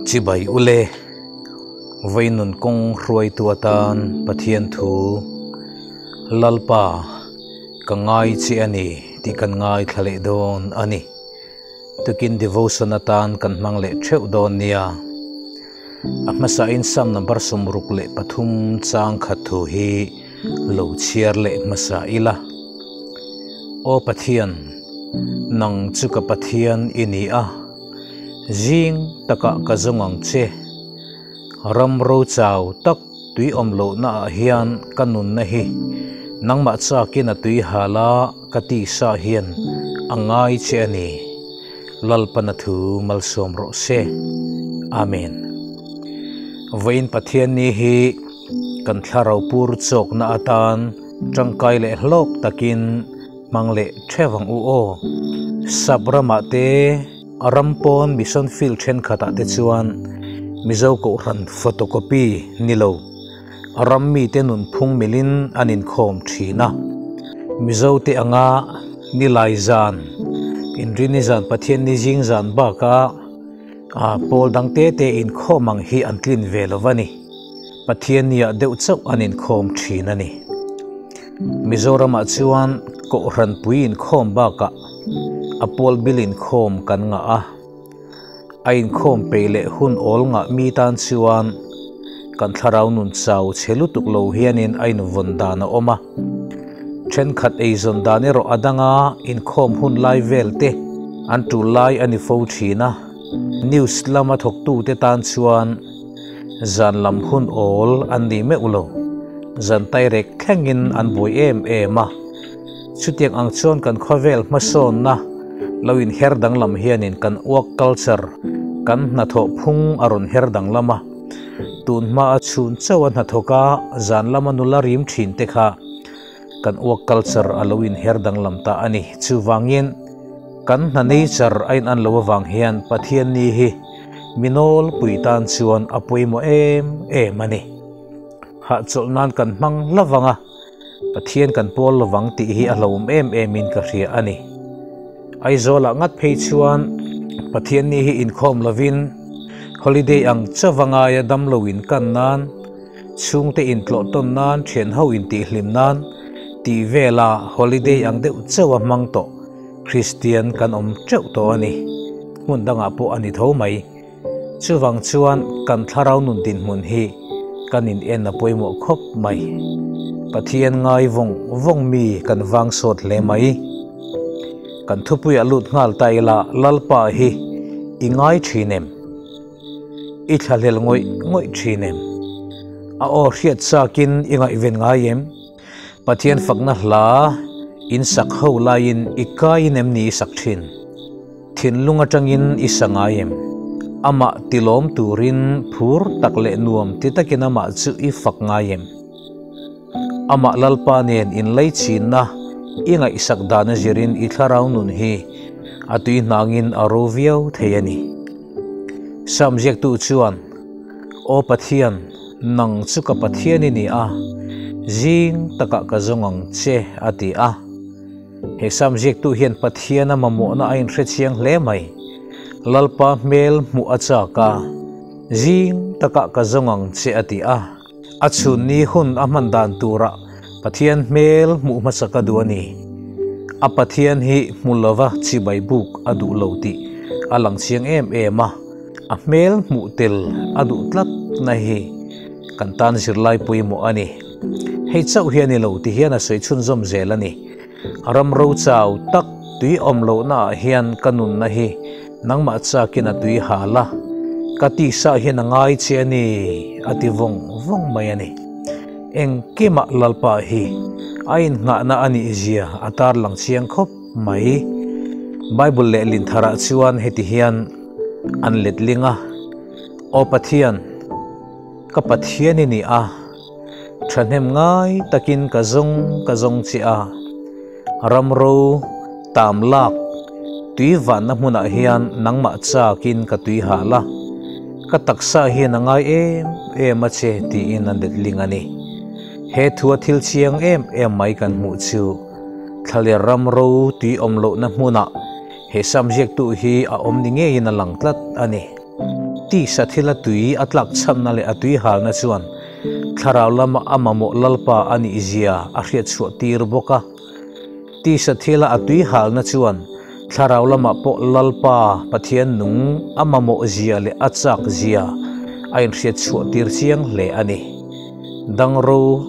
Chibai ule, Vainun kawng hruaitu atan Pathian thu Lalpa ka ngai che a ni tih kan ngaithla leh dawn a ni. Tukin devotion atan kan hmang leh theuh dawn nia. A hmasain Psalm number 63 chang khat thu hi lo chhiar leh hmasa ila. Aw Pathian, nang chu ka Pathian i ni a, zing takah ka zawng ang che. Ram ro chau tak tui awm lohna ah hian ka nunna hi nangmah chakin a tui hal a, ka tisa hian a ngai che a ni. Lalpana thu malsawm rawh se. Amen. Vawiin Pathian ni hi kan thlarau pur chawkna atan tangkai leh hlawk takin hmang leh theuh ang u aw. Sap ramah te ram pawn mission field thenkhatah te chuan Mizo Kohhran photocopy ni lo ram mite nunphung milin an inkhawm thin a. Mizo te anga nilai zan, Inrini zan, Pathianni zing zan baka pawl dang te te inkhawm ang hi an tlin ve lo va ni. Pathianniah deuh chauh an inkhawm thin a ni. Mizoramah chuan Kohhran pui inkhawm bakah a pawl bil inkhawm kan ngah a. A inkhawm peih leh hun awl ngah mi tan chuan kan thlarau nun chau chhe lutuk lo hianin a invawn dan a awm a. Thenkhat eizawn dan erawh a danga inkhawm hun lai vel te an tul lai a ni fo thin a. News lama thawktute tan chuan zan lam hun awl an ni meuh lo. Zan tairek thlengin an buai em em a. Chutiang ang chuan kan khawvel hmasawnna lo inher danglam hianin kan work culture, kan hnathawh phung a rawn her danglam a. Tun hma a chhun chauh a hnathawk a, zan lama nula rim thin te kha kan work culture a lo inher danglam ta a ni. Chuvangin kan hna nature a inan lo avang hian Pathian ni hi mi nawlpui tan chuan a pawimawh em em a ni. Hahchawlh nan kan hmang lovang a. Pathian kan pawl lovang tih hi a hlauhawm em em in ka hria a ni. Aizawlah ngat phei chuan Pathian ni hi inkhawm lovin holiday ang chauh a ngaia damlo in kan nan, chhungte intlawh tawn nan, thianho intihhlim nan tih vela holiday ang deuh chauh a hmang tawh Kristian kan awm teuh tawh a ni. Hmun dangah pawh a ni tho mai. Chuvang chuan kan thlarau nun dinhmun hi kan in en a pawimawh khawp mai. Pathian ngai vawng vawng mi kan vang sawt hle mai. Kan thupuiah lut nghal ta ila Lalpa hi i ngai thin em? I thlahlel ngawih ngawih thin em? A aw hriat chakin i ngaihven ngai em? Pathian fakna hla in sak ho laiin i kaiin em ni i sak thin? Thinlung atangin i sa ngai em? Amah tilawm turin phur tak leh nuam ti takin amah chu i fak ngai em? Amah Lalpa nen inlaichinna i ngaihsak dan a zirin i thlarau nun hi a tui hnangin a ro viau thei a ni. Sam ziaktu chuan, Aw Pathian, nang chu ka Pathian i ni a, zing takah ka zawng ang che, a ti a. He Sam ziaktu hian Pathiana mamawhna a inhre chiang hle mai. Lalpa hmel hmuh a chak a, zing takah ka zawng ang che, a ti a. A chhunni hun a hman dan turah Pathian hmel hmuh hmasa ka duh a ni. A Pathian hi hmu lova chibai buk a duh lo tih a lang chiang em em a, a hmel hmuh tel a duh tlat na hi kan tan zirlai pawimawh a ni. Hei chauh hi a ni lo ti hian a sawi chhunzawm zel a ni. Ram ro chau tak tui awm lohna ah hian ka nunna hi nangmah chakin a tui hal a, ka tisa hian a ngai che a ni, a ti vawng vawng mai a ni. Engkimah Lalpa hi a innghahna a nih zia a tarlang chiang khawp mai. Bible lehlin tharah chuan heti hian an letling a, Aw Pathian, ka Pathian i ni a, Thahnem ngai takin ka zawng ka zawng che a, ramro tam lak tui vanna hmunah hian nangmah chakin ka tui hal a, ka taksa hian a ngai em em a che tiin a letling a ni. He thua thil chiang em em mai kan hmuh chu thlaler ramro tui awm lohna hmunah he sam ziaktu hi a awm ni ngeiin a lang tlat a ni. Tisa thila tui a tlakchhamna leh a tuihalna chuan thlarau lama a mamawh Lalpa a nih zia a hriatchhuah tir bawk a. Tisa thila a tuihalna chuan thlarau lamah pawh Lalpa Pathian nung a mamawh zia leh a chak zia a inhriatchhuah tir chiang hle a ni. Dangro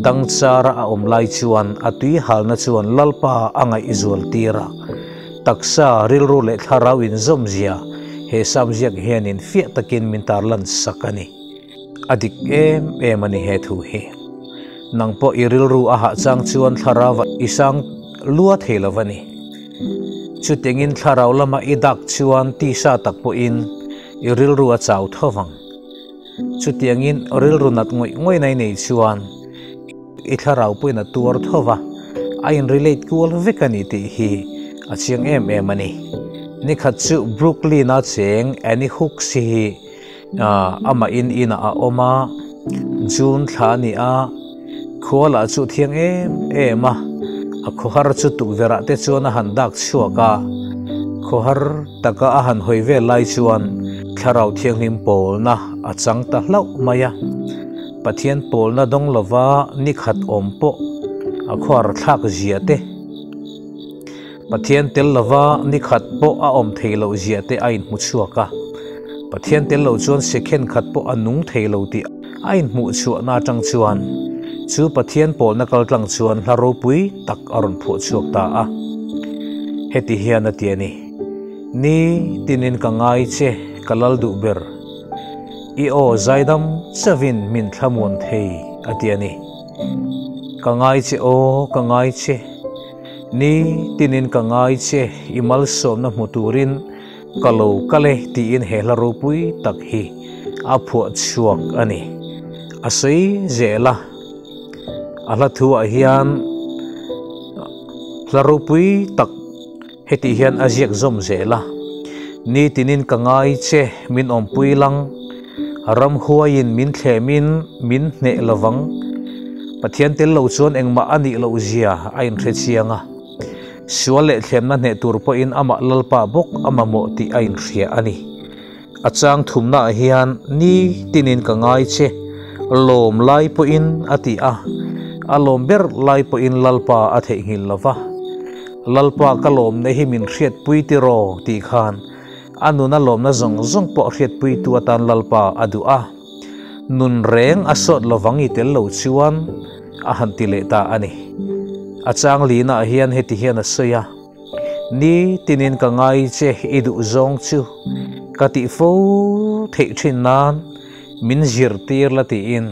dangchara a awm lai chuan a tuihalna chuan Lalpa a ngaihzual tir a. Taksa, rilru leh thlarau inzawm zia he Sam ziak hianin fiah takin min tarlan sak a ni. A dik em em a ni he thu hi. Nang pawh i rilru a hah chang chuan thlarau i sang lua thei lo a ni. Chutiangin thlarau lama i dak chuan tisa tak pawhin i rilru a chau tho vang. Chutiangin rilru nat ngawih ngawih nai nei chuan i thlarau pawhin a tuar tho va, a in relate kual vek a ni tih hi a chiang em em a ni. Nikhat chu Brooklyn-a cheng Annie Hooks hi amah in inah a awm a, June thla a ni a, khua lah chu thiang em em a, a khawhar chu tukverhah te chuan a han dak chhuak a, khawhar taka a han hawi vel lai chuan Thlarau Thianghlim pawlna a chang ta hlauh mai a, Pathian pawlna dawng lova ni khat awm pawh a khuar thlak zia te, Pathian tel lova ni khat pawh a awm thei loh zia te a inhmu chhuak a. Pathian tel lo chuan sekhen khat pawh a nung thei lo tih a inhmuh chhuahna atang chuan chu Pathian pawlna kaltlang chuan hla ropui tak a rawn phuah chhuak ta a. Heti hian a ti a ni, Ni tinin ka ngai che, ka lal duh ber. I aw zaidam chavin min thlamuan thei, a ti a ni. Ka ngai che aw, ka ngai che. Ni tinin ka ngai che, i malsawmna hmu turin ka lo kal e tiin he hla ropui tak hi a phuah chhuak a ni. A sawi zel a, a hla thuah hian hla ropui tak hetih hian a ziak zawm zel a, Ni tinin ka ngai che, min awmpui lang, ramhuaiin min thlemin min hneh lovang. Pathian tel lo chuan engmah a nih loh zia a inhre chiang a, sual leh thlemna hneh tur pawhin amah Lalpa bawk a mamawh tih a inhria a ni. A chang thumnaah hian ni tinin ka ngai che, lawm lai pawhin a ti a, a lawm ber lai pawhin Lalpa a theihnghilh lo va. Lalpa ka lawmna hi min hriatpui tiraw tih khan a nuna lawmna zawng zawng pawh hriatpuitu atan Lalpa a duh a, nun reng a sawt lovang i tel lo chuan a han ti leh ta a ni. A chang lihnaah hian heti hian a sawi a, Ni tinin ka ngai che i duh zawng chu ka tih fo theih thin nan min zirtir la tiin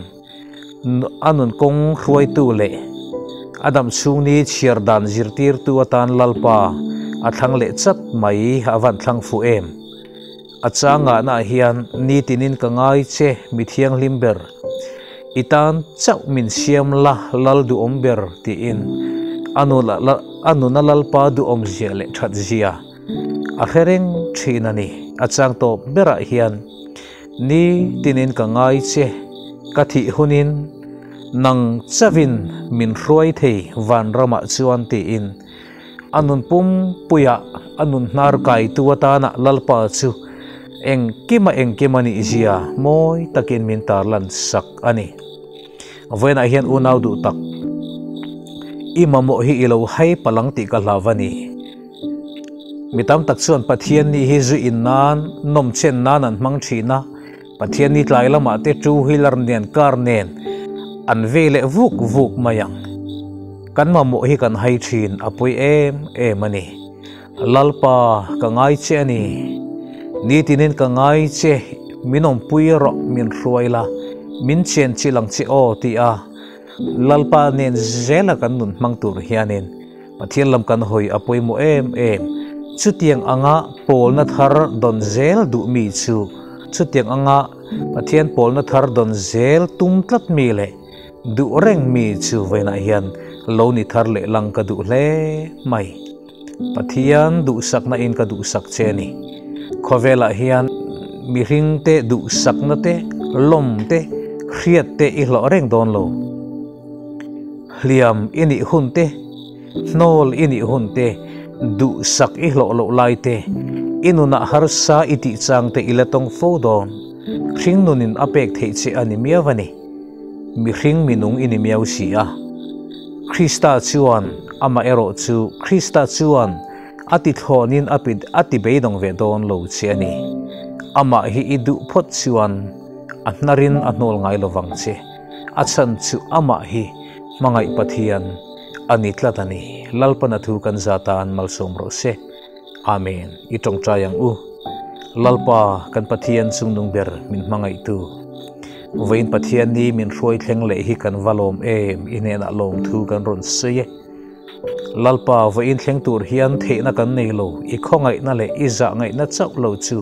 A nun kawng hruaitu leh a dam chhung ni chhiar dan zirtirtu atan Lalpa a thlang leh chat mai a van thlang fuh em? A chang ngahnaah hian nitinin ka ngai che mi thianghlim ber, i tan chauh min siam la Lal duhawm ber tiin a nuna Lalpa duhawm zia leh that zia a hre reng thin a ni. A chang tawp berah hian Ni tinin ka ngai che, ka thih hunin nang chavin min hruai thei vanramah chuan tiin a nun pumpuiah a nun hnar kaitu atana Lalpa chu engkima engkim a nih zia mawi takin min tarlan sak a ni. Vawiinah hian unau duh tak, i mamawh hi i lo hai palang tih ka hlau a ni. Mi tam tak chuan Pathian ni hi zu in nan, nawm chen nan an hmang thin a, Pathian ni tlai lamah te two wheeler nen car nen an vei leh vuk vuk mai ang. Kan mamawh hi kan hai thin a pawi em em a ni. Lalpa ka ngai che a ni. Nitinin ka ngai che, min awmpui rawh min hruai la, min chen chilh ang che aw ti a Lalpa nen zela kan nun hmang tur hianin Pathian lam kan hawi a pawimawh em em. Chutiang anga pawlna thar dawn zel duh mi chu chutiang anga Pathian pawlna thar dawn zel tum tlat mi leh duh reng mi chu vawiinah hian lo ni thar leh lang ka duh hle mai. Pathian duhsakna in ka duhsak che a ni. Khawvelah hian mihring te duhsakna te, lawm te, hriat te i hlawh reng dawn lo. Hliam i nih hun te, hnawl i nih hun te, duhsak i hlawh loh lai te, I nunah harsa i tih chang te i la tawng fo dawn. Hring nunin a pek theih che a ni miau a ni. Mihring minung i ni miau si a. Krista chuan, amaherawh chu Krista chuan a ti thlawnin a a ti beidawng ve dawn lo che a ni. Amah hi i duh phawt chuan a hnarin a hnawl ngai lovang che. A chhan chu amah hi hmangaih Pathian a ni tlat a ni. Lalpana thu kan za tan malsawm rawh se. Amen. I tawngtai ang u. Lalpa kan Pathian chungnung ber min hmangaihtu. Vawiin Pathian ni min hruai thleng leh hi kan va lawm em i hnenah lawmthu kan rawn sawi e. Lalpa vawiin thleng tur hian theihna kan nei lo, i khawngaihna leh i zahngaihna chauh lo chu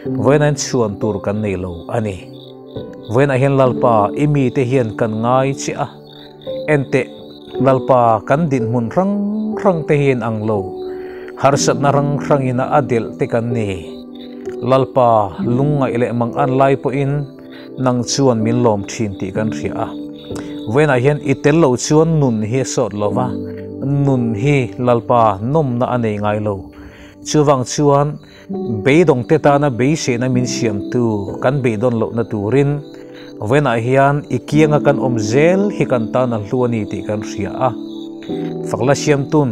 vawiin an chhuan tur kan nei lo a ni. Vawiinah hian Lalpa i mite hian kan ngai che a. Enteh, Lalpa kan dinhmun hrang hrang te hian ang lo, harsatna hrang hrangin a a delh te kan ni. Lalpa lungngaih leh mang an lai pawhin nang chuan min lawm thin tih kan hria a. Vawiinah hian i tel loh chuan nun hi a sawt lo va, nun hi Lalpa nawmna a nei ngai lo. Chuvang chuan Beidawngte tana beiseina min siamtu kan beidawn lohna turin vawiinah hian i kianga kan awm zel hi kan tan a hlu a ni tih kan hria a. Fakla siamtun,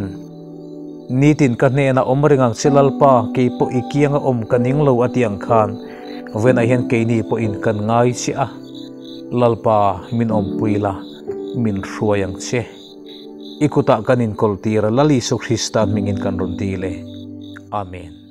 Nitin ka hnenah awm reng ang che Lalpa, kei pawh i kianga awm ka ning lo a ti ang khan vawiinah hian keini pawhin kan ngai che a, Lalpa min awmpui la, min hruai ang che. I kutah kan inkawl tir a, Lal Isu Krista hmingin kan rawn dil e. Amen.